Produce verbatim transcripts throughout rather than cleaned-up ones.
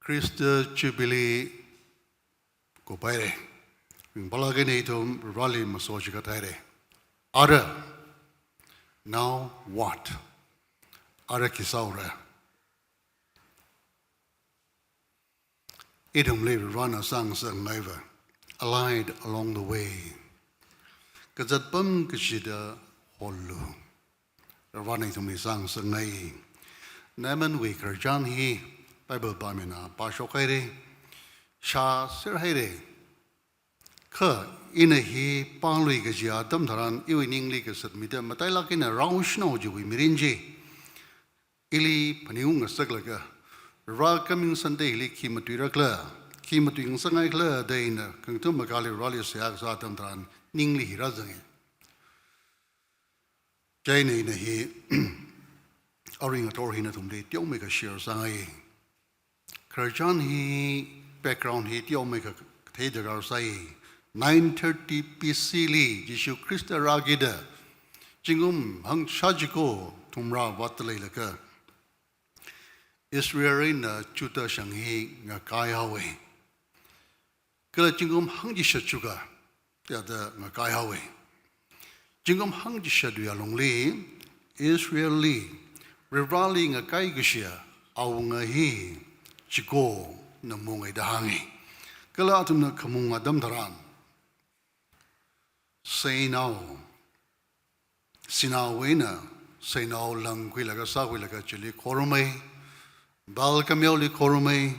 Khrista Jubilee kuphaira. Ringphālāk eina ithum Vareli masochikat haira. Ara, now what? Ara khi sāura? Ithumli Varena sāngasakngaiva, a light along the way. Kazatpam kachida holu. Varena ithumli sāngasakngai. Naamanwui khararchan hi Bible pāmina pāshok haira, shāser haira. Kha ina hi pālui kaji atam tharan iwui ningli kasat mida matailāk eina raoshinao chiwui mirin chi ili phaningung ngasaklaga, Vare coming Sunday li khi matuirakhala, khi matuingasakngaikhala da ina khangathum makali Vareli seihā kasā atam tharan ningli hi rāzanga. Chieina ina hi arui ngathor hi nathumli teomeikha share sāngai. Khararchan hi, background hi teomeikha theida karsai. Nine thirty B C li Jishu Khrista rākida, zingkum hangshā chiko thumrā vātda leilakha, Israel eina Judah shang hi ngakai haowa. Kala zingkum hangchishat chuka, thāda ngakai haowa. Zingkum hangchishatwui alungli, Israelli, Vareli ngakai kashiya awunga hi chikona mungai da hānga. Kala athumna khamung atam tharan, seinao, sinaowui eina, seinao langkhuilaga sākhuilaga chili khorumai, Baal kameoli khorumai,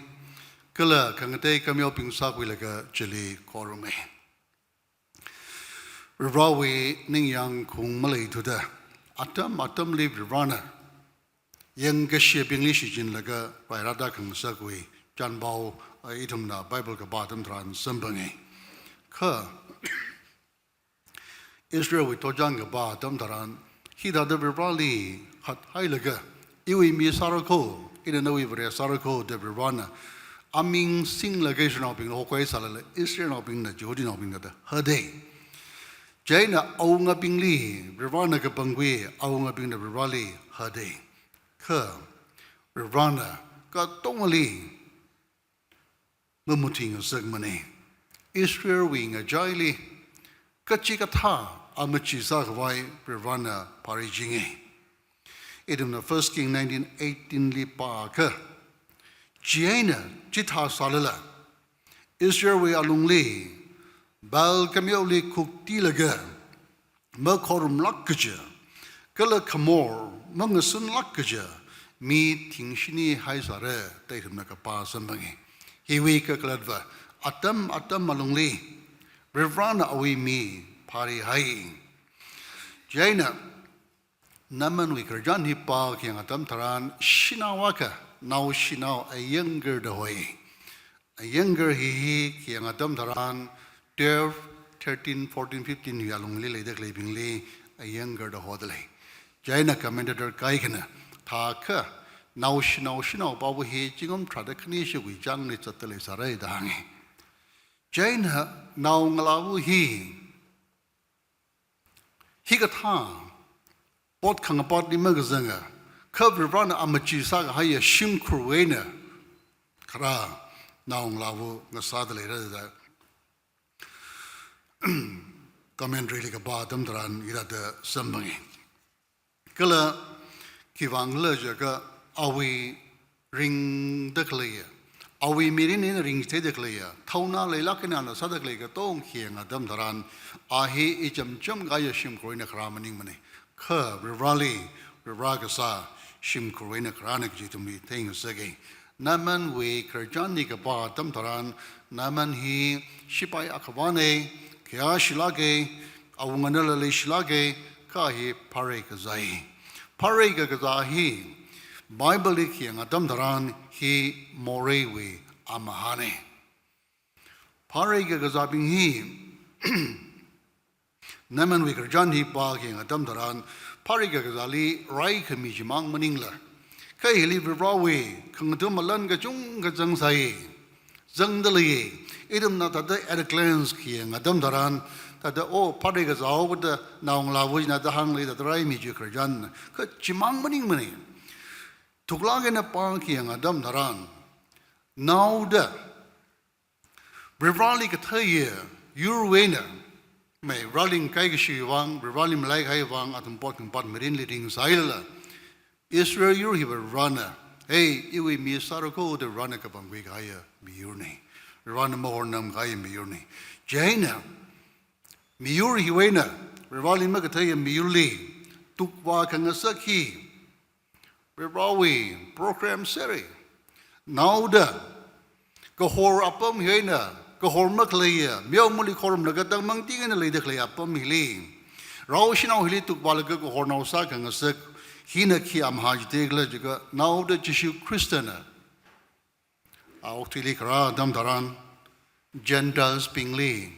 kala khangatei kameobing sākhuilaga chili khorumai. Varewui ningyāng khaung maleithuda, atam atamli Varena yangkashebingli shichinlaga rai rāda khangasakwui chānpao, eh, ithumna Bible kapā atam tharan samphanga. Kha Israelwui thotchān kapā atam tharan, hithāda Vareli hathailaga, iwui mi sāra kho, ina nawui Vare sāra kho da Varena aming singlaga Israelnaobingli hokhuisālala, Israelnaobingna Jihudinaobingna da hada. Chieina awungabingli Varena kapangkhui, awungabingna Vareli hada. Kha Varena katongali mamuthui ngasakmana. Israelwui ngachaili kachikathā amachi sākhavai Varena phāri jinga. Ithumna First King nineteen eighteen li pākha, chieina chithā sālala, Israelwui alungli Baal kameoli khuktilaga makhorumlāk kaja, kala khamor mangasunlāk kaja mi thingshini haisāra da ithumna kapā samphanga. Hiwui kakhalatva, atam atam alungli Varena awui mi phārihai. Chieina Naamanwui khararchan hi pākhayang atam tharan shanao akha, naoshinao ayangkar da hoi. Ayangkar hi hi khayang atam tharan twelve, thirteen, fourteen, fifteen wui alungli leida khaleibingli ayangkar da hoda lei. Chieina commentator kaikhana thākha naoshinao, shanao pāva hi zingkum tharāda khani shiwui chāngli zatda leisāra da hānga. Chieina naongalāva hi hikathā pot khangapotli makazanga, kha Varena amachi sākahaiya shimkhurwui eina kharā naongalāva ngasāda leira da commentary li kapā atam tharan hithāda samphanga. Kala khivang khala jiakha awui ringda khaleiya, awui mirin eina ringchitheida khaleiya, thaona leilāk eina ana sāda khalei katong khayang atam tharan, a hi ichamcham kahaiya shimkhur eina kharā maningmana. Kha Vareli, Vare kasā shimkhurwui eina kharāna kaji ithumli theingasaka. Naamanwui khararchan hi kapā atam tharan, Naaman hi shipai akhavāna, khayāshilāka, awunganala leishilāka, kha hi pharai kazāi. Pharai kakazā hi Bible li khayang atam tharan hi moreiwui amahāna. Pharai kakazābing hi Naamanwui khararchan hi pākhayang atam tharan, pharai kakazāli raikhami chimang maningla, kha hili Varewui khangathum malan kachungkha zangsai, zangda lei. Ithumna thāda at a glance khayang atam tharan, thāda, oh, pharai kazāo kathā naongalāva china da hānglei thāda raimi chi khararchan, kha chimang maningmana. Thuklāk eina pākhayang atam tharan, Naoda, Varivarali katheiya yurwui eina, mai Varivarali ngakaikashi vang, Varivarali malaikahai vang, athum pot khangapāt mirinli ringsālala, Israel yur hiva Varivarana, "Hey, iwui mi sāra ko," da Varivarana kapangkhui kahaiya miyurna. Varivarana mahornam kahaiya miyurna. Chieina, miyur hiwui eina, Varivarali makatheiya miyurli, tukvā khangasak hi, Varivarawui program sera. Naoda, kahor apam hi eina, kahor makhaleiya, meomali khorumlaga tangmangting eina leida khalei apam hili, rao shanao hili tukvālaga kahornao sākhangasak, hina khi amahā jite khala jiakha, naoda Jishu Khristana a okathuili kharā atam tharan, Gentiles bingli,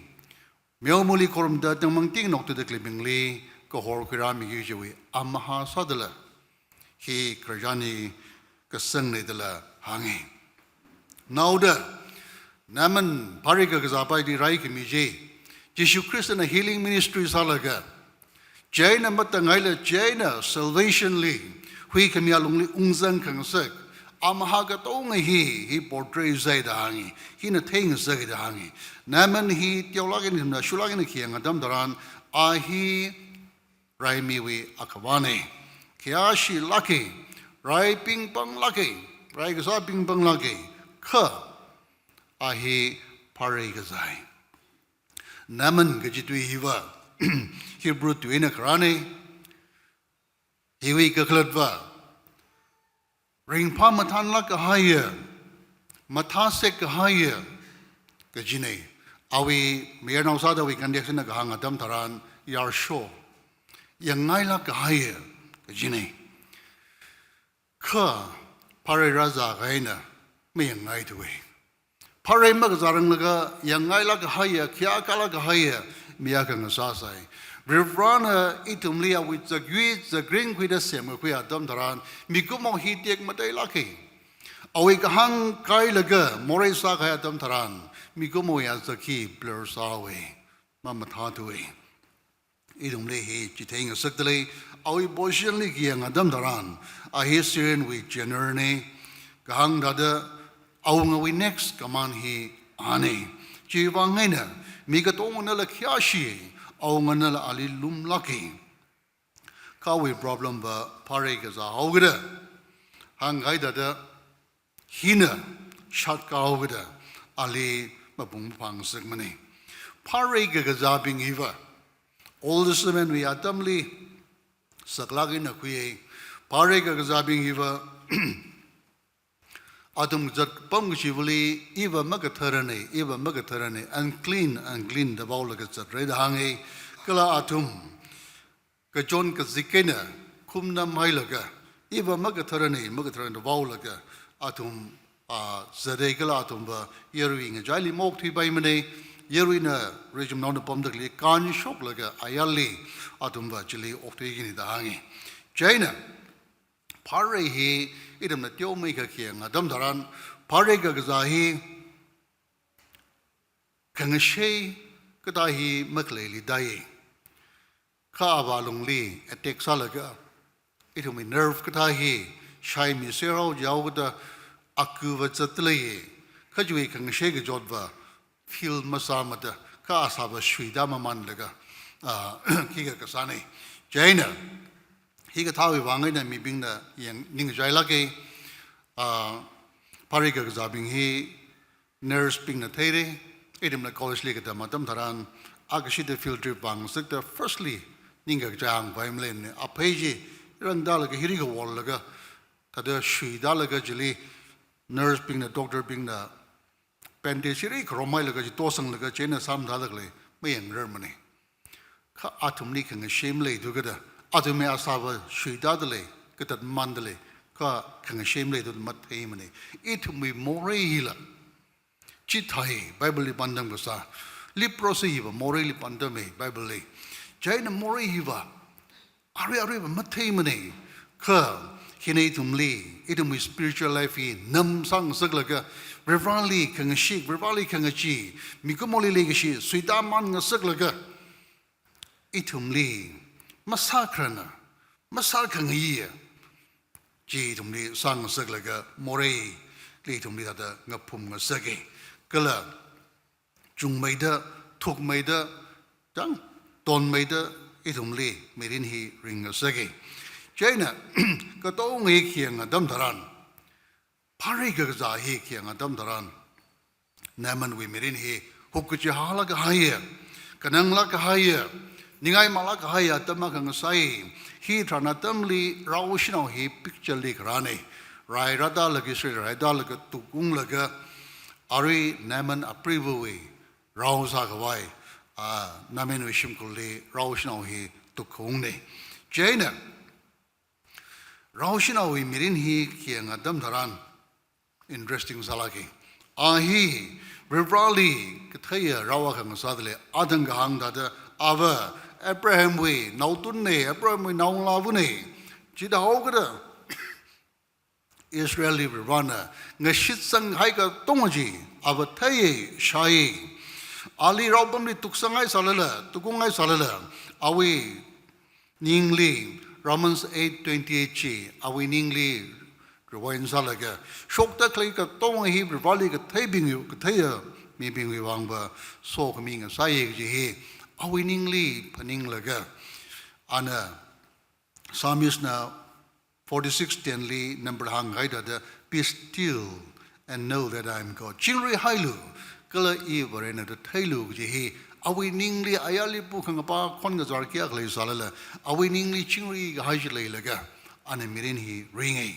meomali khorumda tangmangting eina okthuida khaleibingli kahor khuirāmiki kajiwui amahā sādala, hi khararchan hi kasangna dala hānga. Naoda, Naaman pharei kakazā paili raikhami chi, Jishu Khristana healing ministry sālaga, chieina matangaila chieina salvation li, huikhami alungli ungzang khangasak, amahā katonga hi, hi portray sāi da hānga, hina theingasaka da hānga. Naaman hi teolāk eina, shulāk eina khi yanga atam tharan, a hi raimiwui akhavāna. Khayāshilāka, rai pingpanglāka, rai kasā pingpanglāka, kha a hi pharei kazāi. Naaman kaji tui hiva, Hebrew tui eina kharāna, hiwui kakhalatva, ringphā mathānlāk kahaiya, mathāsek kahaiya, kajina. Awui mayarnao sāda awui context eina kahāng atam tharan, yarsho, yangngailāk kahaiya, kajina. Kha pharei rāzā kahaina, mayangngaithuwa. Pharei makazāranglaga, yangngailāk kahaiya, khayākalāk kahaiya, mi akha ngasāsai. Varivarana ithumli awui zakyui, zakring khuida semkakhui atam tharan, mikumo hi tekmateilāka. Awui kahāng kailaga, morei sākahai atam tharan, mikumowui azak hi blur sāhaowa, mamathāthuwa. Ithumli hi chitheingasakdalei, awui position li khi yanga atam tharan, a hi Syrian wui general na, kahāng thāda awungawui next command hi ana. Chiwui vang eina, mi katonganala khayāshi, awunganala ali lumlāka. Kha awui problem va pharei kazāhaokida, hāngkahai thāda, hina shatkāhaokida, ali mapung maphāngasakmana. Pharei kakazābing hiva, Old Testament wui atamli saklāk eina khuiya, pharei kakazābing hiva, athum zatpam kachivali, iva makatharana, iva makatharana, unclean, unclean da vaolaga zatra da hānga, kala athum kachon kazik eina khumnamhailaga, iva makatharana, makatharana vaolaga, athum, a, zata kala athumva yarui ngachaili maokthuipaimana, yaruina rejimnaona pamda khalei kānshoklaga ayarli athumva chili okthuikina da hānga. Chieina, pharei hi ithumna teomeikha khi yanga atam tharan, pharei kakazā hi, khangashei kathā hi makhaleili tāya. Kha ava lungli attack sālaga, ithumwui nerve kathā hi shaimi serhao jihaokida, akuva zatdalei, kha chiwui khangashei kachotva feel masāmada, kha asāva shuida mamanlaga, a, khikha kasāna. Chieina, hikathāwui vang eina mibingna yang ningchailāka, a, pharei kakazābing hi, nurse bingna theira, ithumna college li katam atam tharan, akashida field trip vāngasakta firstly, ningkakachai hāngpai maleimana, aphei chi rangtālaga hiri khavorlaga, thāda shuitālaga chili, nurse bingna, doctor bingna, bandage hiri kharomhailaga chi tosanglaga chieina sāmathāda khalei, mayangrarmana. Kha athumli khangashei maleithu kada, athumwui asāva shuitāda lei, katat mamanda lei, kha khangashei maleithu matheimana. Ithumwui morei hila chithāi, Bible li pāntam kasā, leprosy hiva moreili pāntama, Bible li. Chieina morei hiva arui aruiva matheimana. Kha hina ithumli, ithumwui spiritual life hi namsāngasaklaga, Varivarali khangashik, Varivarali khangachee, mikumoli leikashi suitāman ngasaklaga, ithumli masākharana, masākhangayiya chi ithumli sāngasaklaga morei ithumli thāda ngaphum ngasaka. Kala chungmeida, thukmeida, chang tonmeida ithumli mirin hi ringngasaka. Chieina katonga hi khayang atam tharan, phāri kakazā hi khayang atam tharan, Naamanwui mirin hi huk kachihāla kahaiya, kanangla kahaiya, ningai mala kahaiya atam akha ngasai. Hi tharan atamli rao shanao hi picture li kharāna. Rai rāda laga Israel rai rāda laga tukunglaga, arui Naaman apreivawui rao sākhavai, a, Naamanwui shimkhurli rao shanao hi tukungna. Chieina rao shanaowui mirin hi khayang atam tharan, interesting sālāka. A hi Varivarali katheiya rao akha ngasāda lei, athang kahāng thāda, ava Abrahamwui naotunna, Abrahamwui naongalāvana. Chithāhaokida Israelli Varivarana ngashitsang kahai katonga chi ava theiya, shāya. Ali raopamli tuksanghai sālala, tukunghai sālala, awui ningli, Romans eight twenty-eight chi awui ningli rewind sālaga, shokda khalei katonga hi Varivarali katheibing, katheiya mibingwui vangva sokhami ngasāya kaji hi awui ningli phaninglaga, ana Psalmist na forty-six ten li number hānghai thāda, "Be still and know that I am God." Chingri hailu, kala I Varena da theilu kaji hi, awui ningli ayarli pukhangapa khon kazar kayākha leisālala, awui ningli chingri kahai chi leilaga, ana mirin hi ringa.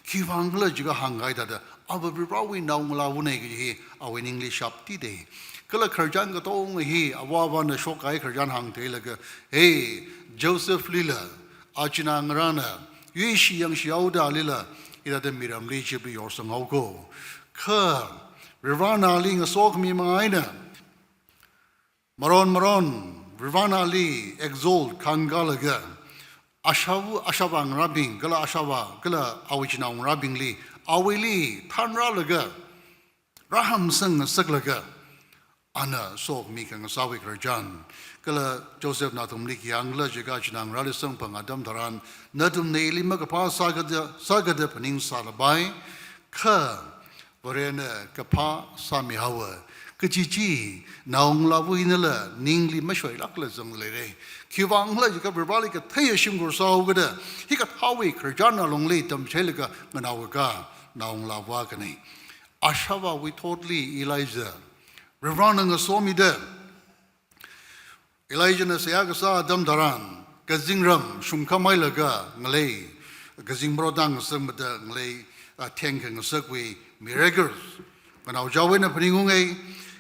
Khiwuivang khala jiakha hānghai thāda, ava Varivarawui naongalāvana kaji hi awui ningli shaptida. Kala khararchan katonga hi, avā avana shokkahai khararchan hāngtheilaga, hey, Joseph lila, achinā ngarāna yuishi yangshihaoda alila, hithāda miramli Egypt li yorsanghaoka. Kha Varivarana ali ngasokhami manga eina, maron maron Varivarana ali exalt khangkālaga, ashava, ashava ngarābing, kala ashava, kala awui chinaongarābingli, awuili thanrālaga, rāhamsang ngasaklaga, ana sokhami khangasāwui khararchan. Kala Joseph na athumli khi hāngkhala jiakha, achinā ngarāli samphang atam tharan, nathumna ili makaphā sākada, sākada phaningsālapai, kha Varena kaphā sāmihaowa kaji chi naongalāva hinala ningli mashoilākla zangda leira. Khiwuivang khala jiakha Varivarali katheiya shimkhur sāhaokida, hikathāwui khararchan alungli tamchitheilaga nganaokaka naongalāva akhana. Ashavawui thotli Elijah, Varivarana ngasomida, Elijahna seihā kasā atam tharan, kazingram shumkham hailaga ngalei, kazing marotda ngasakmada ngalei, a, thengkha ngasakwui miracles nganaochaowui eina phaningunga.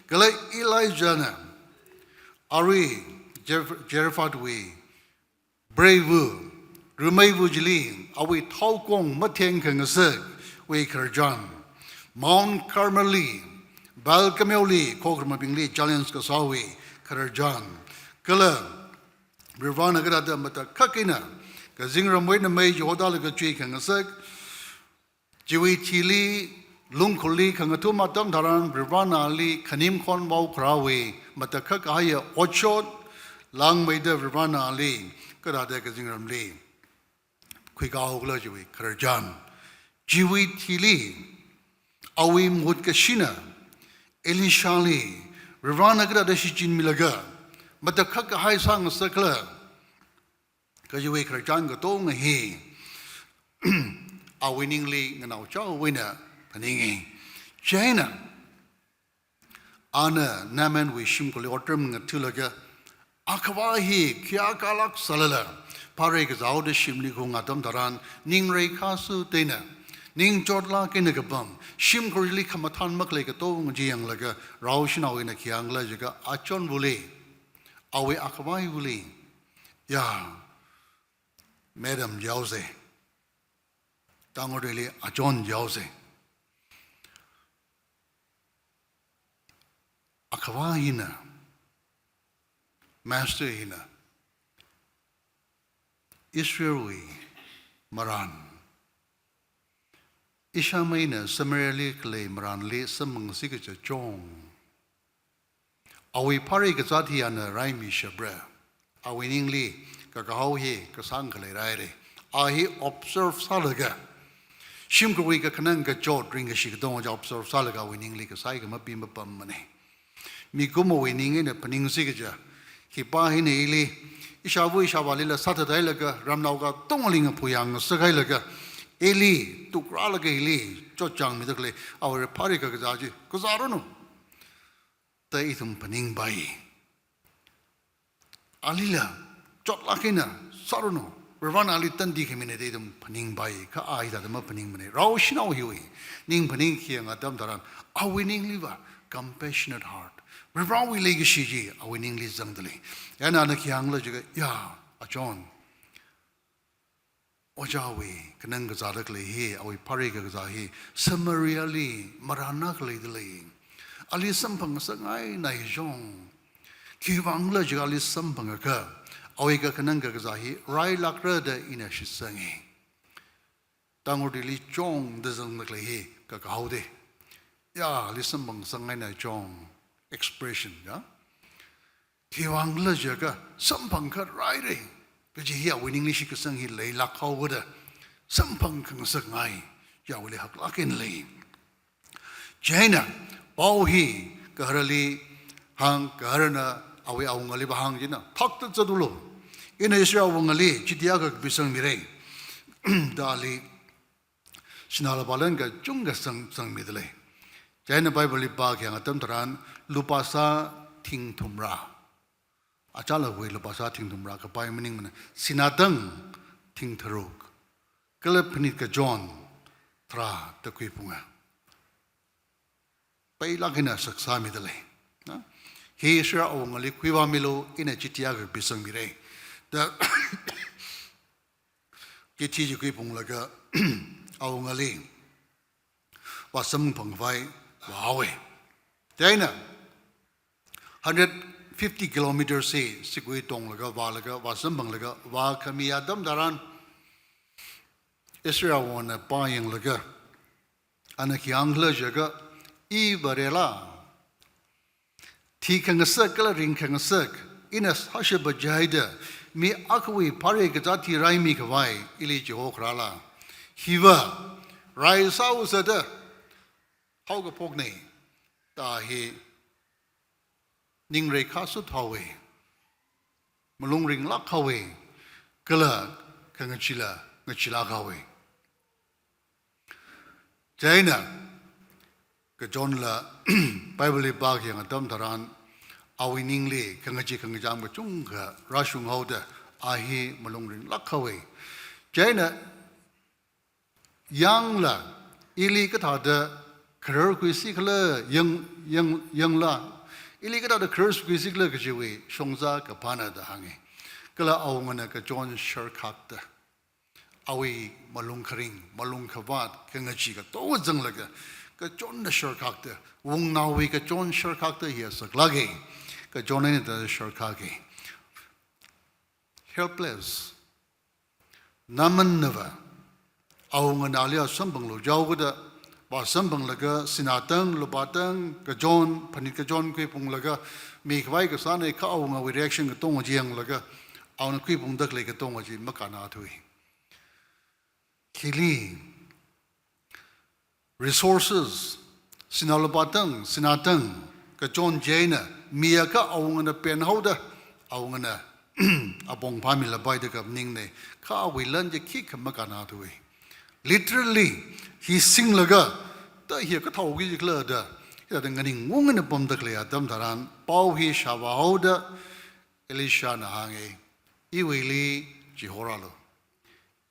Kala Elijahna arui Jer-, Zarephathwui preiva, rameiva chili awui thaokong mathengkha ngasakwui khararchan, Mount Carmel li, Baal kameoli khokharamabingli challenge kasāwui khararchan, kala Varivarana kathāda matakhak eina kazingramwui eina mei chi hodalaga chuikha ngasak, chiwui thili lungkhurli khangathum atam tharan Varivarana ali khanim khonvao kharāwui matakhak kahaiya otshot langmeida Varivarana ali kathāda kazingramli khuikahao khala chiwui khararchan. Chiwui thili awui mutkashina Elishali Varivarana kathāda shichinmilaga matakhak kahai sāngasakhala kajiwui khararchan katonga hi awui ningli nganaochaowui eina phaninga. Chieina ana Naamanwui shimkhurli otram ngatha̱laga, akhavā hi khayākalāk sālala, phāri kazāhaoda shimli khaung atam tharan, ningreikha suteina, ningchotlāk eina kapam, shimkhurli khamathān makhalei katonga chi yanglaga, rao shanao hina khi hāngkhala jiakha, achonvali, awui akhavāwali, ya, madam jihaosa, Tangkhulli achon jihaosa. Akhavā hina, master hina, Israelwui marān, ishāmeina Samariali khalei marānli samphangsi kaja chong. Awui phāri kazāt hi ana raimishapra. Awui ningli kakahao hi kasāng khalei raira. A hi observe sālaga, Shimkhurwui kakhanang kachot ringkashi katonga chi observe sālaga awui ningli kasai kamapi mapam mana. Mikumowui ning eina phaningsi kaja, khipā hina ili, ishāva ishāvālila sāthathailaga, ramnao katongali ngaphuyang ngasakhailaga, ili tukrālaga ili chotchāngmida khalei, awui phari kakazā chi, kazāranu. Da ithum phaningpai. Alila, chotlāk eina, sāranu, Varivarana ali tandi khamina da ithum phaningpai, kha a hithāda maphaningmana. Rao shanao hiwui ning phaning khayang atam tharan, awui ningliva, compassionate heart. Varivarawui leikashi chi, awui ningli zangda lei. Chieina ana khi hāngla jiakha, ya, a John, ojāwui kanang kazāda khalei hi, awui phari kakazā hi, Samariali marānna khaleida lei. Ali samphang ngasakngaina hi jong. Khiwuivangkhala jiakha ali samphangakha, awui kakhanang kakazā hi railākra da ina shitsanga. Tangkhulli chong da zangda khalei hi, kakahaoda. Ya, ali samphang ngasakngaina chong expression, ya. Khiwuivangkhala jiakha samphangakha raira kaji hi awui ningli shitkasang hi leilākhaoda, samphang khangasakngai, ya awuili haklāk eina lei. Chieina, pao hi gaharali hāng, gaharana awui awungaliva hāng china, thakta zatulu. Ina Israel awungali chiti akha kapisangmira. Da ali sinā lupā lan kachungkha sang, sangmida lei. Chieina Bible li pākhayang atam tharan, lupāsā thingthumrā. Achālakha lupāsā thingthumrā kapai maningmana, sinā tang thingtharuk, kala phanit kachon tharā da khuiphunga. Pailāk eina saksāmida lei. Na? Hi Israel awungali khuivāmilu, ina chiti akha kapisangmira. Da chiti chi khuiphunglaga, awungali vāsamphang khavai vāhaowa. Chieina, hundred fifty kilometers hi sigui tonglaga, vālaga, vāsamphanglaga, vākhami atam tharan, Israel awungana pāyanglaga, ana khi hāngkhala jiakha, I Varela, thikhangasak kala ringkhangasak, ina sāshapa jihaida, mi akhawui phari kazā thiraimi khavai, ili chihokrala. Hiva, rai sāhaosa da, haokaphokna, da hi, ning reikha suthaowa, malung ringlāk haowa, kala khangachila, ngachilāk haowa. Chieina, kachonla, Bible li pākhayang atam tharan, awui ningli, khangachi khangacham kachungkha rāshung haoda, a hi malung ringlāk haowa. Chieina, yangla, ili kathāda kharar khuisi khala, yang, yang, yangla, ili kathāda kharar khuisi khala kajiwui shongza kaphāna da hānga. Kala awungana kachon sharkhakta, awui malung kharing, malung khavāt, khangachi katonga zanglaga, kachonna sharkhakta, wungnaowui kachon sharkhakta hi saklāka, kachon eina da sharkhaka. Helpless. Naaman nava, awungana ali samphanglu jihaokida, vāsamphanglaga, sinā tang, lupā tang, kachon, phanit kachon khuiphunglaga, mi khavai kasāna kha awungawui reaction katonga chi yanglaga, awungana khuiphungda khalei katonga chi makannathuwa. Khili, resources, sinā lupā tang, sinā tang, kachon chieina, mi akha awungana penhaoda, awungana apong phāmilapai da kaphaningna, kha awui lan chi khikha makannathuwa. Literally, hi singlaga, da hi kathāki khala da, hithāda nganingungna pamda khalei atam tharan, pao hi shāvāhaoda, Elishana hānga, iwuili chihoralu.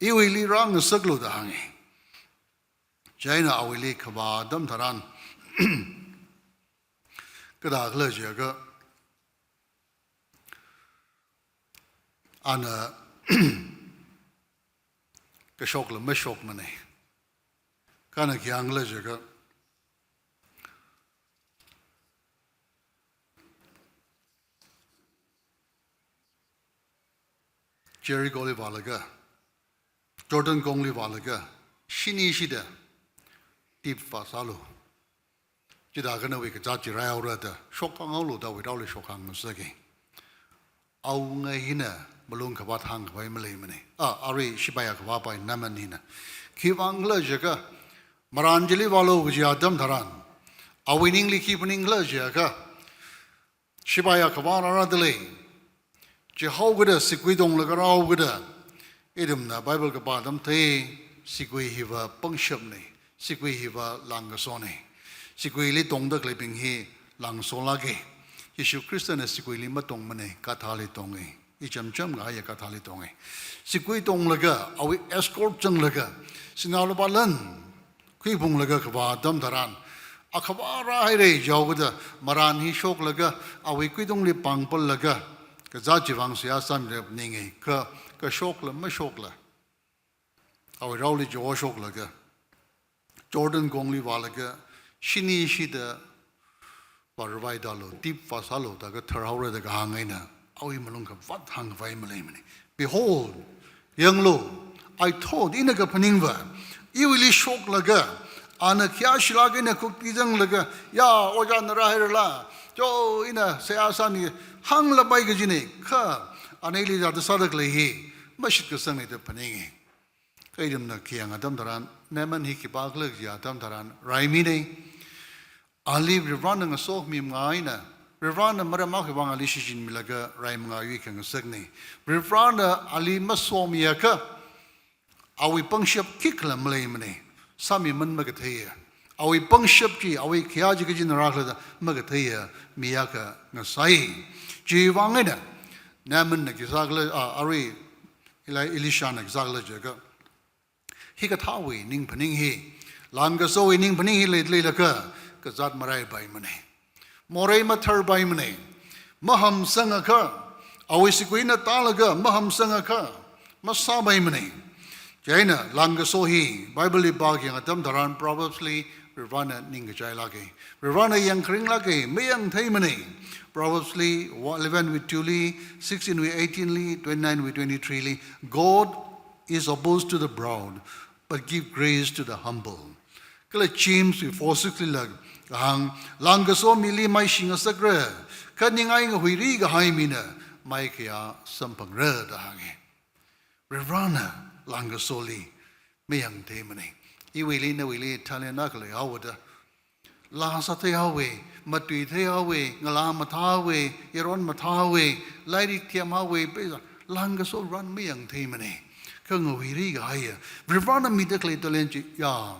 Iwuili rāngasaklu da hānga. Chieina awuili khavā atam tharan, kathākhala jiakha, ana kashokla mashokmana. Kha ana khi hāngkhala jiakha, Jericho li vālaga, Jordan kongli vālaga, shinishida, dip vāsālu. Chithākha nawui kazāt chi raihaora da, shokhānghaolu da awui raoli shokhāng ngasaka. Awunga hina malung khavāt hāngkhavai maleimana. A, arui shipai akhavā pai Naaman hina. Khiwuivangkhala jiakha, Maran chili vālu kaji atam tharan, awui ningli khi phaningkhala jiakha, shipai akhavā rāra dalei. Chi haokida, sigui tonglaga rāhaokida, ithumna Bible kapā atam thei, sigui hiva pangshapna, sigui hiva langkasona. Siguili tongda khaleibing hi langsolāka. Jishu Khristana siguili matongmana, gadhāli tonga. Ichamcham kahaiya gadhāli tonga. Sigui tonglaga, awui escort zanglaga, sinā lupā lan khuiphunglaga kavā atam tharan, akhavā rāhaira jihaokida, maran hi shoklaga, awui kuitungli pāngpallaga, kazāt chivang seihā sāmira phaninga, kha, kashokla mashokla, awui raoli chihoshoklaga, Jordan kongli vālaga, shini shida, vāruivaidālu, dip vāsālu da kathar haora da kahāng eina, awui malung kavāt hāngkhavai maleimana. Behold, yanglu, I thought, ina kaphaningva, iwuili shoklaga, ana khayāshilāk eina khuktizanglaga, ya, ojā na rāhairala, cho, ina seihā sāmi, hānglapai kajina, kha, ana ili zata sāda khalei hi, mashitkasangna da phaninga. Kha ithumna khi yāng atam tharan, Naaman hi khipākhala kaji atam tharan, raimina. Ali Varivarana ngasomi manga eina, Varivarana maram akhawui vang ali shichinmilaga rai manga yuikhangasakna. Varivarana ali masomiakha, awui pangshap khikhala maleimana. Sāmiman makatheiya. Awui pangshap chi, awui khayā chi kachina rākhala da makatheiya mi akha ngasai. Chiwui vang eina, Naamanna khi sākhala, a, arui Eli-, Elishana khi sākhala jiakha, hikathāwui ningphaning hi, langkasowui ningphaning hi lei, leilaga, kazāt maraipaimana. Morei matharpaimana. Mahamsangakha, awui siguina tālaga, mahamsangakha, masāpaimana. Chieina, langkaso hi, Bible li pākhayang atam tharan, Proverbs li, Varivarana ningkachailāka. Varivarana yangkharinglāka, mayangtheimana. Proverbs li, wa-, eleven wui two li, sixteen wui eighteen li, twenty-nine wui twenty-three li, God is opposed to the proud, but give grace to the humble. Kala James wui four six lila kahāng, langkaso mili maishi ngasakra, kha ningai ngahuiri kahai mina maikhayā samphangra da hānga. Varivarana langkasoli mayangtheimana. Iwuili nawuili talent akha leihaoda, laa sātheihaowa, matuitheihaowa, ngalā mathāhaowa, yaron mathāhaowa, lairik themhaowa, pheisā, langkaso Varivarana mayangtheimana. Kha ngahuiri kahaiya, Varivarana mida khalei talent chi, ya,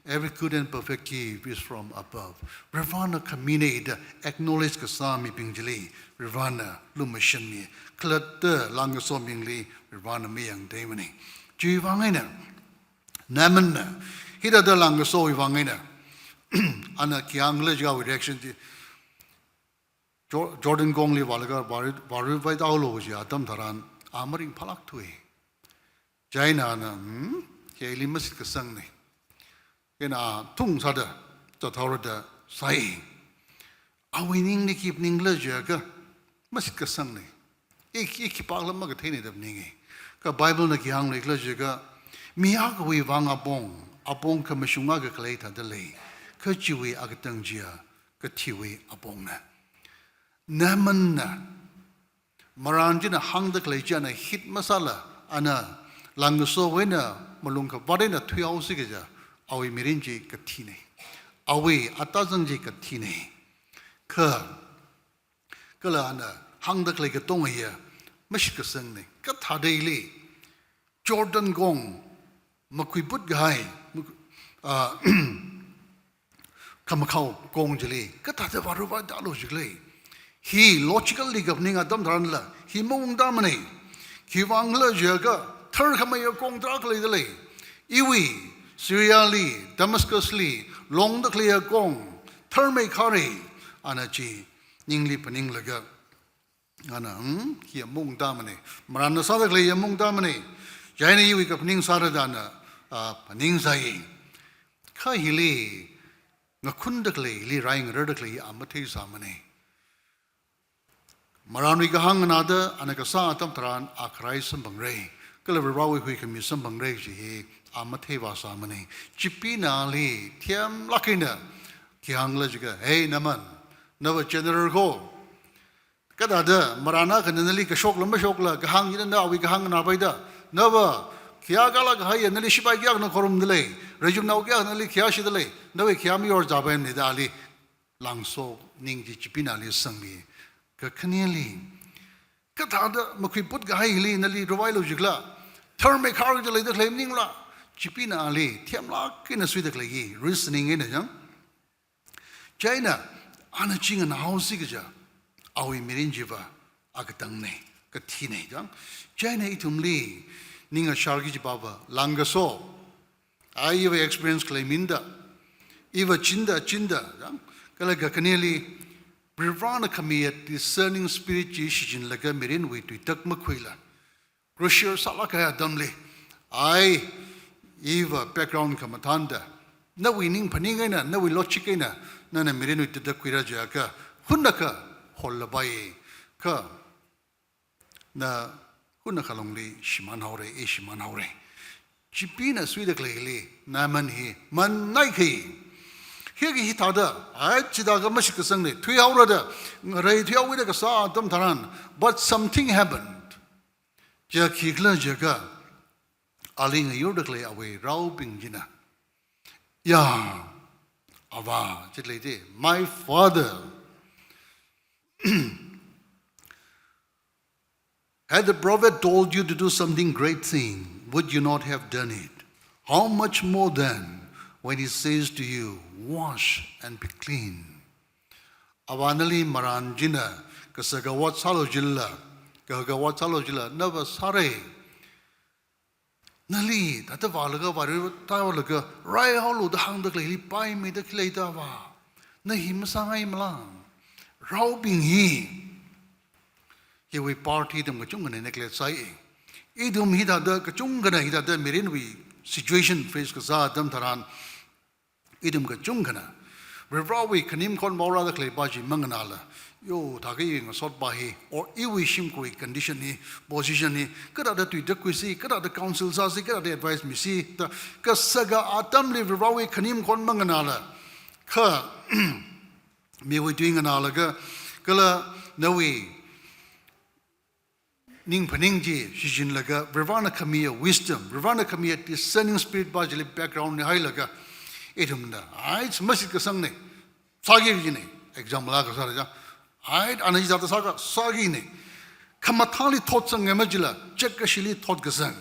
every good and perfect gift is from above. Varivarana khamina da acknowledge kasā mibing chili, Varivarana lumashanmi. Khalatta langkaso mibingli, Varivarana mayangtheimana. Chiwui vang eina, Naamanna, hithāda langkasowui vang eina, ana khi hāngkhala jiakha awui reaction chi, Jo-, Jordan kongli vālaga vāru-, vāruivaidālu kaji atam tharan, a maringphālākthuwa. Chieina ana, hmm, hi ili mashitkasangna. Chieina a thungsāda, zathaora da sāi. Awui ningli khi phaningkhala jiakha, mashitkasangna. I, i khipākhala makatheina da phaninga. Kha Bible na khi hāngleikhala jiakha, mi akhawui vang apong, apong khamashung akha khalei thāda lei. Kha chiwui akatang chiya, kathiwui apongna. Naamanna, maran china hāngda khalei chi ana hit masāla, ana langkasowui eina malung kavāt eina thuihaosi kaja, awui mirin chi kathina. Awui atazang chi kathina. Kha, kala ana hāngda khalei katonga hiya mashitkasangna. Kathāda ili, Jordan kong, makhuiput kahai, mak-, ah, khamakhao kong chili, kathāda vāruivaidālu jikhala. Hi logically kaphaning atam tharanla, hi maungtāmana. Khiwuivangkhala jiakha, tharkhameiya kong tarākha leida lei. Iwui, Syria li, Damascus li, longda khaleiya kong, tharmeikhara, ana chi, ningli phaninglaga, ana, hmm, hiya maungtāmana. Maranna sāda khaleiya maungtāmana. Chieina iwui kaphaning sāra da ana, ah, phaningsai. Kha hili, ngakhunda khalei, hili rai ngararda khalei a matheisāmana. Maranwui kahāng nganāda ana kasā atam tharan a kharai samphangra. Kala Varivarawui huikhami samphangra kaji hi a matheivāsāmana. Chipee nali themlāk eina khi hāngkhala jiakha, "Hey, Naaman, nava general ko. Kathāda, maran akhana nali kashokla mashokla, kahāng hina nawui kahāng nganāpaida. Nava, khayākhala kahaiya, nali shipai kayākhana khorumda lei. Rajumnao kayākha nali khayāshida lei, nawui khayā mayor zāpaimana da ali langso ning chi Chipina ali sangmi. Kakhaneli, kathāda makhuiput kahaili nali ravailu jikla, tharmei khar kajila leida khalei maningla, Chipina ali themlāk eina suida khalei hi reasoning eina jang. Chieina, ana chi nganāhaosi kaja, awui mirin chiva akatangna, kathina jang. Chieina ithumli, ning ashar kaji chiva langkaso, a iva experience khalei mina da, iva chinda, chinda, jang. Kala kakhaneli, Varivarana khamiya discerning spirit chi shichinlaga mirinwui tuitak makhuila, crucial sālāk kahai atamli, ai, iva background khamathānda, nawui ning phaning eina, nawui logic eina, nana mirinwui tuitak khuira jiakha, hunakha hollapai, kha, na hunakha longli shimānhaora, i shimānhaora. Chipina suida khaleili, Naaman hi, manai khi. Hi khi hithāda, ai, chithākha mashitkasangna, thuihaora da, ngarei thuihaoda kasā atam tharan, but something happened. Chiya khikhala jiakha, ali ngayurda khalei awui raobing china, ya, āva, chili leida, my father. Had the prophet told you to do something great thing, would you not have done it? How much more then, when he says to you, wash and be clean? Āva, nali marān china, kasaka ot sālu jila, kahaka ot sālu jila, nava sāra. Nali, thāda vālaga, vāra tālaga, raihaolu da hāngda khaleili paimida khi leida āva. Na hi masāngaimala. Raobing hi, hiwui part hi ithum kachungkhana neglect sāi. Ithum hithāda kachungkhana hithāda mirinwui situation face kasā atam tharan, ithum kachungkhana, Varivarawui khanim khon maorāda khaleipa chi manganāla, yo, thākha i ngasotpa hi, or iwui shimkhurwui condition hi, position hi, kathāda tuitak khuisi, kathāda counsel sāsi, kathāda advice misi, da, kasaka atamli Varivarawui khanim khon manganāla, kha, miwui tui nganālaga, kala nawui ning phaning chi shichinlaga, Varivarana khamiya wisdom, Varivarana khamiya discerning spirit pa chili background eina hailaga, ithumna, ai, mashitkasangna, sāki kajina, example akha sāra ja, ai, ana hithāda sākha, sākina, khamathāli thot sangngai majila, check kashili thot kasang.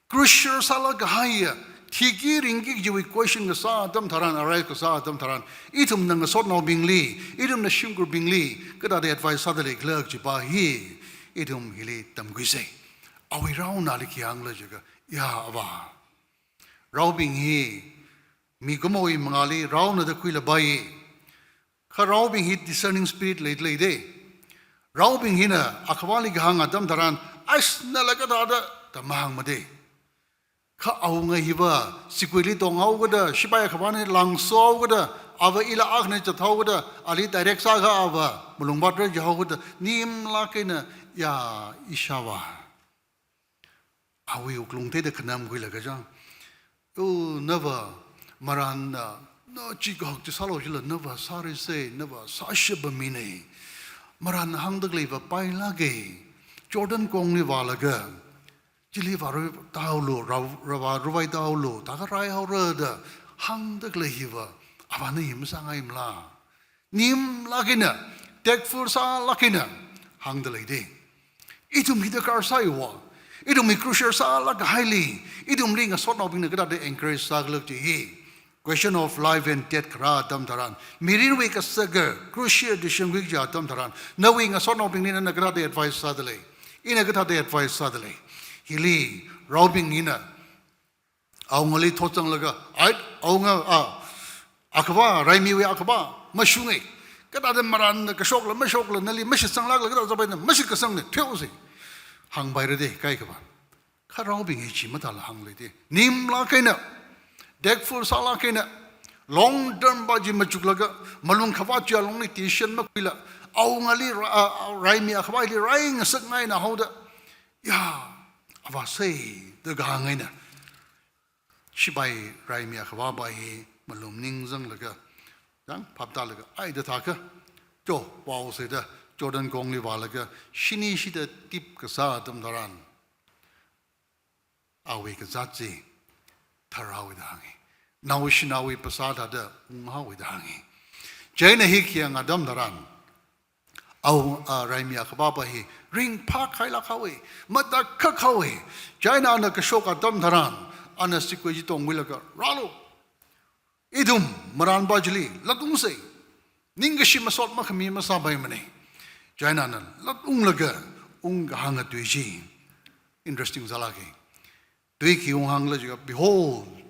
Crucial sālāk kahaiya, thiki ringki kajiwui question kasā atam tharan, arise kasā atam tharan, ithumna ngasotnaobingli, ithumna shimkhurbingli, kathāda advice sāda leikhala kajipa hi, ithum hili tamkhuisa. Awui raona ali khi hāngla jiakha, ya āva, raobing hi, mikumowui mangāli raona da khuilapai. Kha raobing hi discerning spirit leida leida. Raobing hina akhavali kahāng atam tharan, ais, nala kathāda, da mahāngmada. Kha awunga hiva, sikuili tonghaokada, shipai akhavana langsohaokada, āva ila akhana zathaokada, ali direct sākha āva, malung vātra jihaokada, nimlāk eina, ya, ishāvā. Awui wuklung theida khanam khuilaga jang. O, nava, marānna, na chi kahak chi sālu jila, nava sāra sai, nava sāshappa mina. Marānna hāngda khaleiva pailāka. Jordan kongli vālaga, chili vāra tāhaolu, ra-, ravā ravai tāhaolu, thākha raihaora da hāngda khalei hiva, āvana hi masāngaimala. Nimlāk eina, tactful sālāk eina, hāngda leida. Ithum hi darkar sāiva, ithum hi crucial sālāk kahaili, ithumli ngasotnaobingna kathāda encourage sākhala kaji hi, question of life and death kharā atam tharan, mirinwui kasaka crucial decision khuiki kaji atam tharan, nawui ngasotnaobingli nana kathāda advice sāda lei, ina kathāda advice sāda lei. Hili, raobing hina, awungali thot sanglaga, ai, awunga, a, akhava, raimiwui akhava, mashunga. Kathāda marānna kashokla, mashokla, nali mashitsanglākla, kathāda zabaina, mashitkasangna, thuihaosa. Hāngpaira da, kaikhava. Kha raobing hi chi mathāla hāngla da. Nimlāk eina, tactful sālāk eina, long term pa chi machuklaga, malung khavāt chiya longli decision makhuila, awungali ra-, a, a, raimi akhavali rai ngasakngaina haoda, ya, āva sai, da kahāng eina. Shipai raimi akhavapa hi malung ningzanglaga, yang phaptālaga, ai da thākha, to, vaosa da, Jordan kongli vālaga, shini shida tip kasā atam tharan, awui kazāt chi tharhaowa da hānga. naoshinaowui phasā thāda unghaowa da hānga. Chieina hi khayang atam tharan, awunga, a, raimi akhavāpa hi ringphākhailāk haowa, matakhak haowa. Chieina ana kashok atam tharan, ana sikwui chi tongmilaga, "Rālu, ithum marānpa chili latungsa. Ningkashi masot makhami masāpaimana." Chieina ana latunglaga ungkahānga tui chi. Interesting sālāka. Tui khi unghāngla jiakha, "Behold."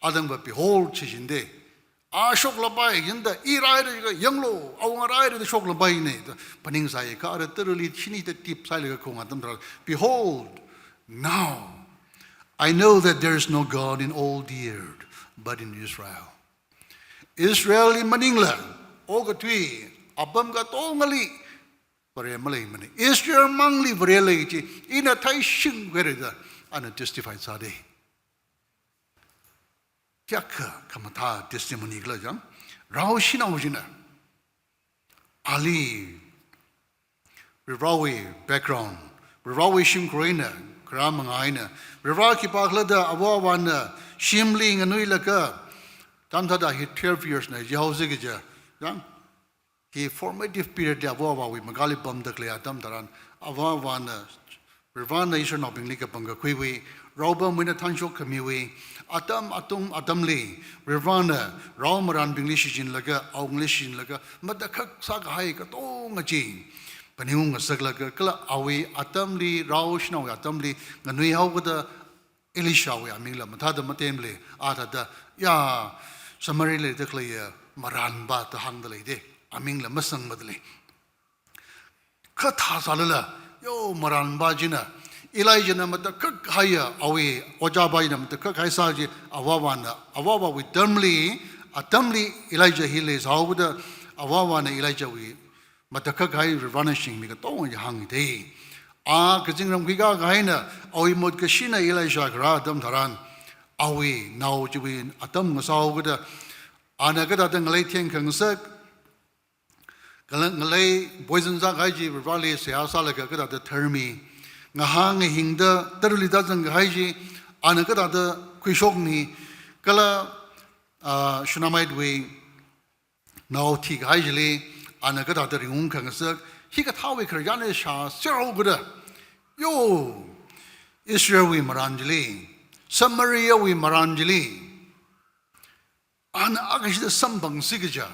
Athangva "Behold" chi jida. A shoklapai jida, i rāhaira jiakha, "Yanglu, awunga rāhaira," da shoklapaina da phaningsai. Kha ara tarali shini da tip sailaga khaung atam tharan, "Behold, now I know that there is no God in all the earth but in Israel." Israelli maningla, okathui apam katongali Vare maleimana. Israel mangli Vare lei chi ina theishingkhuira da ana testify sāda. Kayākha khamathā testimony khala jiakha, rao shanao china ali Varivarawui background, Varivarawui shimkhur eina, kharā manga eina, Varivara khipākhala da ava avāna shimli nganuilaga, atam thāda hi twelve years na jihaosa kaja, jiakha, hi formative period li ava avāwui makali pamda khalei atam tharan, ava avāna, Varivarana Israelnaobingli kapangkakhuiwui, raopamwui eina thanshok khamiwui, atam atung atamli, Varivarana rao marānbingli shichinlaga, awungali shichinlaga, matakhak sākahai katonga chi phaningung ngasaklaga, kala awui atamli, rao shanaowui atamli nganuihaokida, Elishawui amingla mathāda matemla, a thāda, ya, Samariali leida khaleiya marānpa da hāngda leida, amingla masangmada lei. Kha thāsālala, yo, marānpa china, Elijahna matakhak haiya, awui ojāpa china matakhak haisā chi, ava avāna, ava avāwui term li, atamli Elijah hi leisāhaokida, ava avāna Elijahwui matakhak hai Varivarana shingmi katonga chi hāngda. A kazingramkhui kakahaina, awui motkashina Elisha kharā atam tharan, awui nao chiwui atam ngasāhaokida, ana kathāda ngalei thengkhangasak, kala ngalei poison sākahai chi Varivarali seihā sālaga kathāda tharmi, ngahā ngahingda tarali tāzangkahai chi ana kathāda khuishokmi, kala, ah, Shunammite wui nao thikahai chili ana kathāda ringungkhangasak, hikathāwui khararchan shāserhaokida, yo, Israelwui marān chili, Samariawui marān chili, ana akashida samphangsi kaja,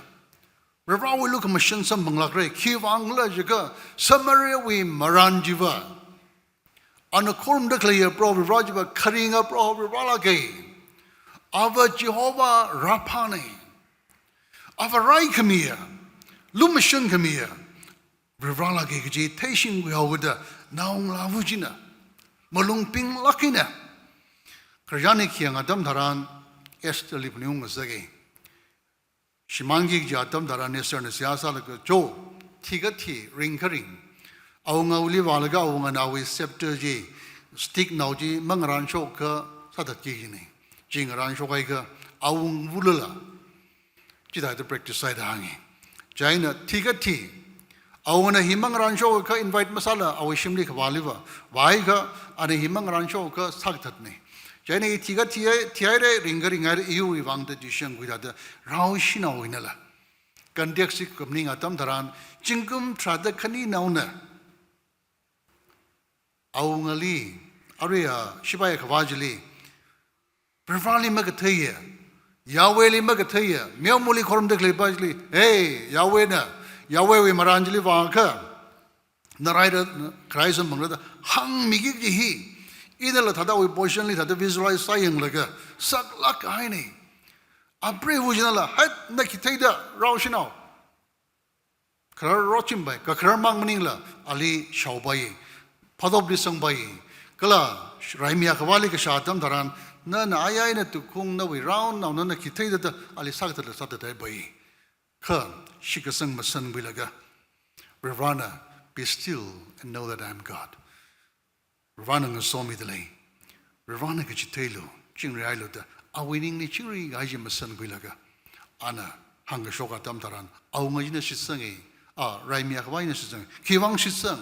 Varivarawui lukhamashan samphanglākra, khiwuivang khala jiakha, Samariawui marān chiva, ana khorumda khaleiya Proho Varivara chiva kharinga Proho Varivaralāka. Ava Jehovah Rapha na. Ava raikhamiya, lumashankhamiya Varivaralāka kaji theishingkhuihaokida, naongalāva china malung pinglāk eina, khararchan hi khayang atam tharan Estherli phaningung ngasaka. Shimānki kaji atam tharan Estherna seihā sālaga, cho, thikha thi, ringkha ring. Awungawuili vālaga awungana awui scepter chi, stick nao chi mangarānshokakha sāthatki kajina. Chi ngarānshokhaiakha, awungvulala chithāda practice sāi da hānga. Chieina thikha thi, awungana hi mangarānshokakha invite masāla awui shimli khavāliva, vāhaiakha, ana hi mangarānshokakha sākathatna. Chieina i thikha thihai, thihaira, ringkha ringhaira, iwui vang da decision khuida da, rao shanao einala. Context chi kaphaning atam tharan, zingkum tharāda khaninaona awungali, aruiya shipai akhavā chili, Varivarali makatheiya, Yahwehli makatheiya, meomali khorumda khaleipa chili, hey, Yahwehna, Yahwehwui marān chili vāakha, na rāhaira, kharai samphangra da hāngmiki kaji hi, inala thāda awui position li thāda visualize sāyanglaga, saklāk kahaina. Apreiva chinala, hai, na khi theida, rao shanao, kharar rotchimpai, kakharar mang maningla, ali shaopai, phatopli sangpai, kala raimi akhavāli kashā atam tharan, nana aya eina tukhung nawui raonao nana khi theida da, ali sākathatla sāthathaipai. Kha, shitkasang masankhuilaga, Varivarana, "Be still and know that I am God." Varivarana ngasomida lei. Varivarana kachitheilu, chingri hailu da, awui ningli chingri kahai chi masankhuilaga, ana hāngkashok atam tharan, awunga china shitsanga, a, raimi akhavā china shitsanga. Khiwuivang shitsang?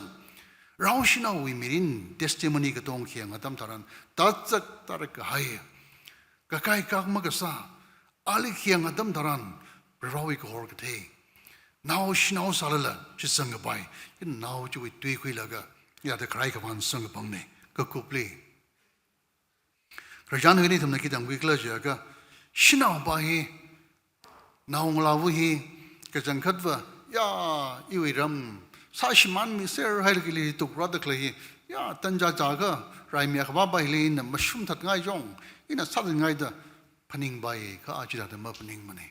Rao shanaowui mirin testimony katong khayang atam tharan, tazak tarak kahai, kakai kak makasā, ali khayang atam tharan, Varewui kahor kathei. Nao shanao sālala, shitsang kapai. Ina nao chiwui tui khuilaga, yada kharai khavān samkaphangna, kakupli. Khararchan hili ithumna khi tamkhuikhala jiakha, shanaopa hi, naongalāva hi, kachangkhatva, ya, iwui ram, sāshimānmiser hailaga ili tukrāda khalei hi, ya, tanja chākha, raimi akhavāpa hili ina mashun thatngai jong, ina sāthatngaida phaningpai, kha aja thāda maphaningmana.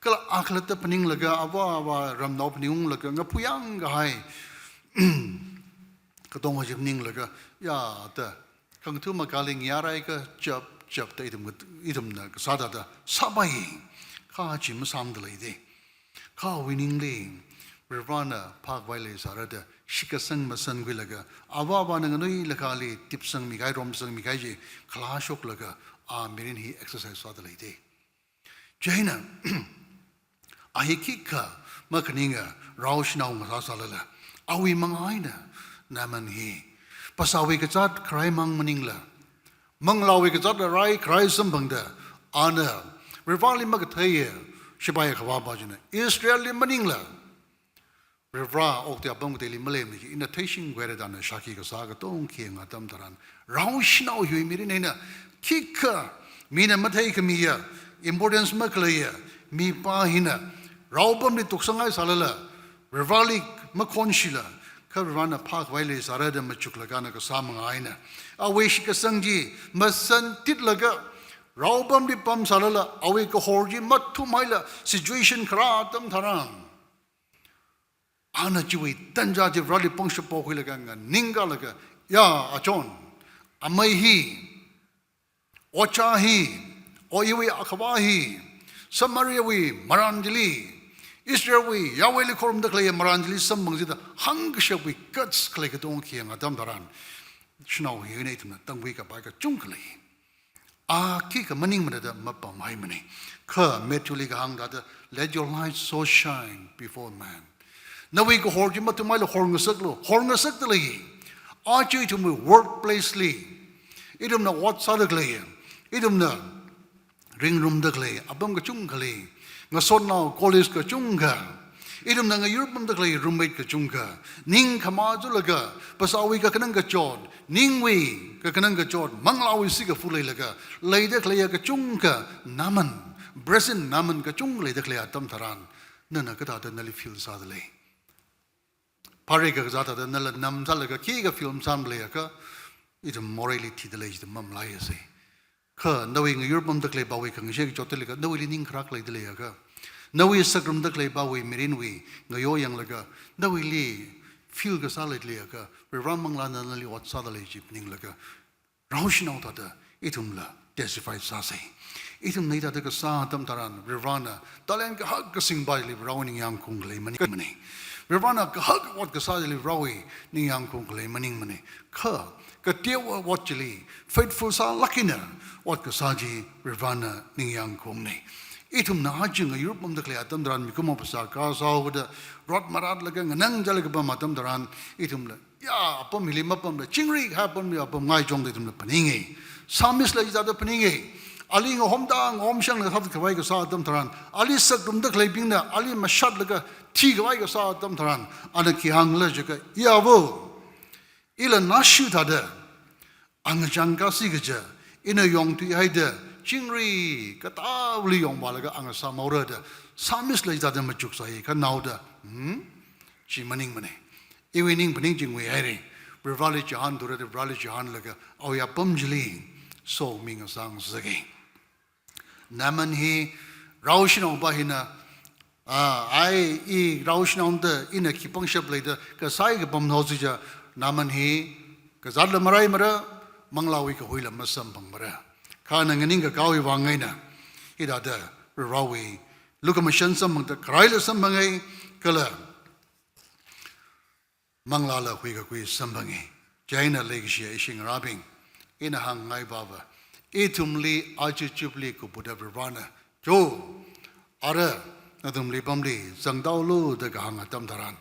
Kala akhalatta phaninglaga, avā avā ramnao phaningunglaga, ngaphuyang kahai, katonga chi phaninglaga, ya, da, khangatha makāli ngayārai kachap chapda ithum, ithumna kasā thāda sāpai, kha chi masāmda leida. Kha awui ningli, Varena phākhavai leisāra da, shitkasang masan khuilaga, avā avāna nganuilakha ali tipsangmi kahai, romsangmi kahai chi, khalā shoklaga, a mirin hi exercise sāda leida. Chieina, a hi khikha makhaninga rao shanao ngasā sālala, awui manga eina Naaman hi, phasāwui kazāt kharaimang maningla, manglāwui kazāt rai kharai samphangda, ana, Vareli makatheiya, shipai akhavāpa china, Israelli maningla, Vare okathui apam kateili maleimana chi, ina theishingkhuira da ana shākhi kasā katonga khayang atam tharan, rao shanao hiwui mirin eina, khikha mina matheikhamiya, importance makhaleiya, mipā hina, rao apamli tuksangngai sālala, Vareli makhonshila, kha Varena phākhavai leisāra da machuklaga ana kasā manga eina, awui shitkasang chi masantitlaga, rao apamli pam sālala, awui kahor chi mathumhaila, situation kharā atam tharan, ana chiwui tanja chi Vareli pangshap pokhuilaga nganingkalaga, ya, achon, amei hi, ot chā hi, o iwui akhavā hi, Samariawui marān chili, Israelwui Yahwehli khorumda khalei marān chili samphang jida hāngkashapwui guts khalei katonga khayang atam tharan, shanao hi eina ithumna tamkhui kapai kachungkha lei. A khikha maningmana da mapamhaimana. Kha Matthewli kahāng thāda, "Let your light so shine before man." Nawui kahor chi mathumhaila horngasaklu, horngasakda lei. Aja ithumwui workplace li, ithumna ot sāda khalei, ithumna ringrumda khalei apam kachungkha lei, ngasotnao college kachungkha, ithumna ngayur pamda khalei roommate kachungkha, ning khamā chulaga, phasāwui kakhanang kachot, ningwui kakhanang kachot, manglāwui sikafu leilaga, leida khaleiya kachungkha Naaman, Brazil Naaman kachungkha leida khalei atam tharan, nana kathāda nali feel sāda lei? Phāra kazā thāda nala namsālaga khikha feel masāmada leiakha, ithum moreili thida lei jida mamalaiasei. Kha nawui ngayur pamda khaleipāwui khangashei kachot theilaga nawuili ning kharak leida leiakha, nawui sakrumda khaleipāwui mirinwui ngayo yanglaga nawuili feel kasā leida leiakha, Vare manglāna nali ot sāda lei chi phaninglaga, rao shanao thāda ithumla testify sāsei. Ithumna hithāda kasā atam tharan, Varena talent kahak kasingpāli Varewui ningyāng khaung khalei maningmana. Varena kahak ot kasā chili Varewui ningyāng khaung khalei maningmana. Kha, kateowa ot chili, faithful sālāk eina ot kasā chi Varena ningyāng khaungna. Ithumna aja ngayur pamda khalei atam tharan, mikumo phasā kasā haoda, rot maratlaga nganang chālaga pam atam tharan, ithumla, ya, apam hili mapamla, chingri kahai apamli apam ngai jongda ithumla phaninga. Psalmist la hithāda phaninga. Ali ngahomda, ngahomshanglaga thātkhavai kasā atam tharan, ali sakrumda khaleibingna ali mashatlaga thikhavai kasā atam tharan, ana khi hāngkhala jiakha, "Iyavo, ila nashi thāda, angachang kasi kaja, ina yongthuihaida, chingri katāli yongvālaga angasam haora" da, Psalmist la hithāda machuksai, kha naoda, hmm? Chi maningmana. Iwui ning phaning chi nguihaira. Vareli chihānthura da Vareli chihānlaga, awui apam chili, somi ngasāngasaka. Naaman hi rao shanaopa hina, ah, ai, i rao shanaona da ina khi pangshap lei da kasāi kapam haosi chiakha, Naaman hi kazātla maraimara, manglāwui kahuila masamphangmara. Kha ana nganingkakāwui vang eina, hithāda Varewui lukhamashan samphangda kharaila samphangai, kala manglāla huikakhui samphanga. Chieina leikashiya ishi ngarābing, ina hāngngaipāva, ithumli aja chupli kupda Varena, "Cho, ara nathumli pamli zangdaolu" da kahāng atam tharan,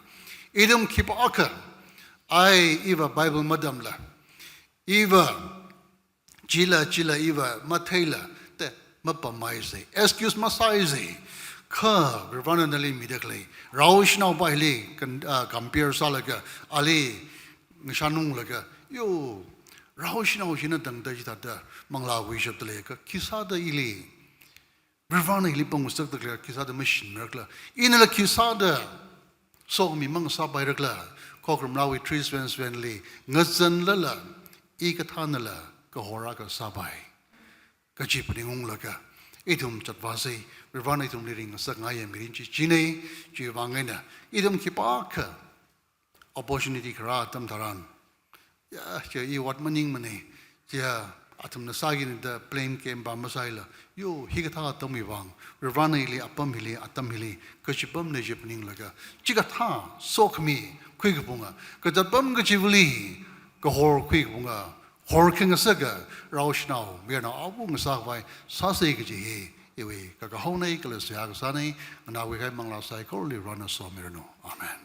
ithum khipākha, ai, iva Bible matamla, iva chila chila iva matheila, te, mapamhaisa, excuse masāsa. Kha Varivarana nali mida khalei, rao shanaopa hili kan, ah, compare sālaga, ali ngashanunglaga, yo, rao shanao china tangda chithāda manglāwui shapta lei kha, khisāda ili Varivarana ili pamngasakda khalei khisāda mashinmirakhala, inala khisāda sokhami mangasāpairakhala, khokharum rao wui three seven seven li ngazanlala, i kathānala kahor akha sāpai kaji phaningunglaga, ithum zatvāsa. Varivarana ithumli ringngasakngaiya mirin chi china. Chiwui vang eina ithum khipākha opportunity kharā atam tharan, ya, chi i ot maningmana, chiya athumna sākida blame game pa masāla, yo, hikathā atamwui vang, Varivarana ili apam hili, atam hili kachipamna chi phaninglaga, chikathā sokhami khuikaphunga, kazatpam kachivali kahor khuikaphunga, horkhangasaka rao shanao mayarnao awu ngasākhavai sāsa kaji hi iwui kakahaona kala seihā kasāna. Nganākhui kahai manglā saikorali Varena somiranu. Amen.